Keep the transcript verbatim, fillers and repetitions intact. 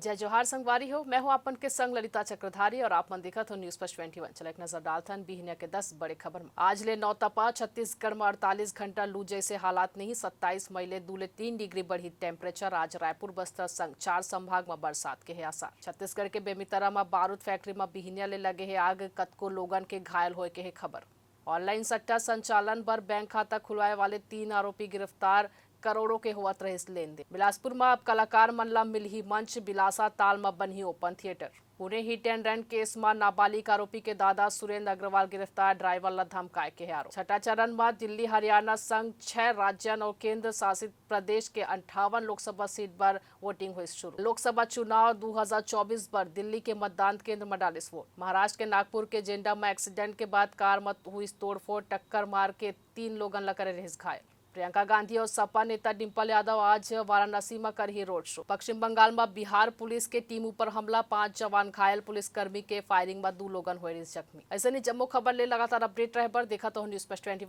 जय जोहार संगवारी हो, मैं हूं आपन के संग ललिता चक्रधारी और आप मन देखत हो News First twenty one। चला एक नजर डालथन बिहनिया के दस बड़े खबर म। आज ले नौ तपा। छत्तीसगढ़ म अड़तालीस घंटा लू जैसे हालात नहीं। सत्ताईस मई ले दू ले तीन डिग्री बढ़ी temperature। आज रायपुर, बस्तर संग चार संभाग म बरसात के हे आसार। छत्तीसगढ़ के बेमेतरा म बारूद factory म बिहनिया ले लगे हे आग, कतको लोगन के घायल होए के हे खबर। Online सट्टा संचालन बर बैंक खाता खुलवाए वाले तीन आरोपी गिरफ्तार, करोड़ों के होवत रहिस लेन देन। बिलासपुर म अब कलाकार मन ला मिलही मंच, बिलासा ताल म बनही open theatre। Pune hit and run case म नाबालिग आरोपी के दादा सुरेंद्र अग्रवाल गिरफ्तार, driver ला धमकाए के हे आरोप। छठा चरण म दिल्ली, हरियाणा संग छह राज्यन और केंद्र शासित प्रदेश के अंठावन लोकसभा सीट बर voting होइस शुरू। लोकसभा चुनाव दू हजार चौबीस बर दिल्ली के मतदान केंद्र म डालिस वोट। महाराष्ट्र के नागपुर के जेंडा म accident के बाद कार म हुइस तोड़फोड़, टक्कर मार के तीन लोगन ला करे रहिस घायल। प्रियंका गांधी और सपा नेता डिंपल यादव आज वाराणसी म करही road show। पश्चिम बंगाल म बिहार पुलिस के टीम ऊपर हमला, पांच जवान घायल, पुलिसकर्मी के firing म दू लोगन होए रहिस जख्मी। अइसने जम्मो खबर ले लगातार update रहे बर देखत रहव News First twenty one।